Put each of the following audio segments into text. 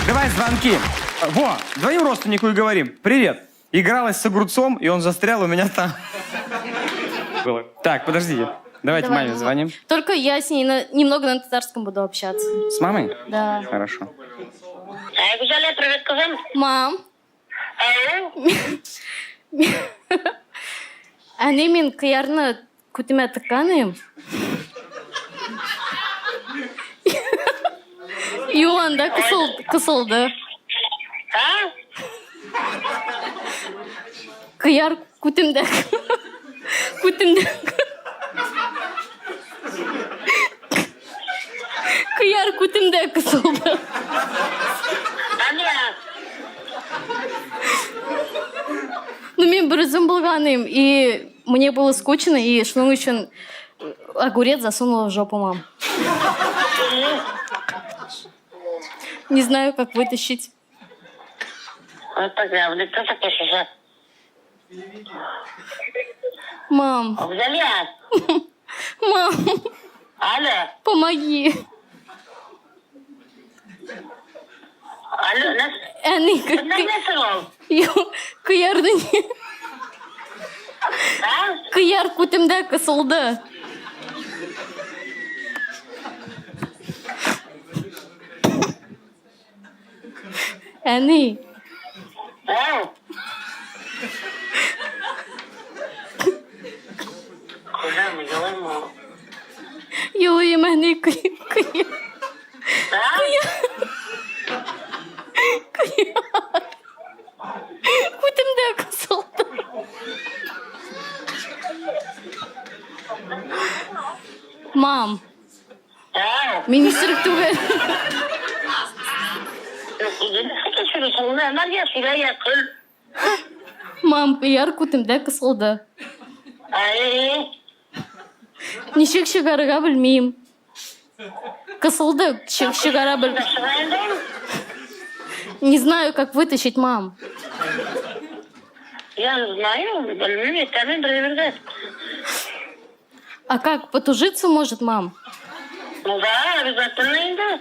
Давай звонки. Во, звоним родственнику и говорим. Привет. Игралась с огурцом, и он застрял у меня там. Было. Так, подождите. Давайте Давай, маме мама. звоним. Только я с ней немного на татарском буду общаться. С мамой? Да. Хорошо. Ә, Гүзәлия, привет, кызым. Мам, Ау. әни мин кыярны күтемә тыккан идем. Юганда кысылды. А? Кыяр күтемдә. Күтемдә. Кыяр күтемдә кысылды. Әни. Ну, мин бер үзем булган идем, и мне было скучно, и шуның өчен огурец засунула в жопу мам. Не знаю, как вытащить. Вот так, кто такой сейчас? Мам, Гүзәлия. мам, Алло. помоги. Алло, Әни, нәрсә ул? кыярны А? кыяр күтемдә кысылды. Әни, Ау. Кызым, елыймы? елыйм, әни, кыяр. А? Күтемдә кысылды. Мам, Ау. мин исерек түгел. Көл. Мам, кыяр күтемдә кысылды. Ай. Ничек чыгарырга белмим. Кысылды, чыгара бел. Не знаю, как вытащить, мам. Я не знаю, белмим, әйтәмен бер-бергә. А как, потужиться может, мам? Ну да, обязательно инде.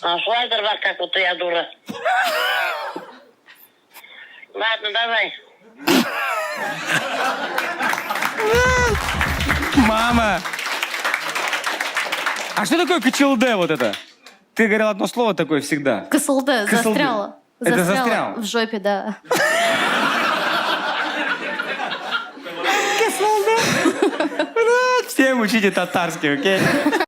А шулайдыр бар, как будто я дура. Ладно, давай. Мама! А что такое КЧЛД вот это? Ты говорил одно слово такое всегда. Кысылды, Кысылды. застряла. Это застрял? В жопе, да. Всем учите татарский, окей?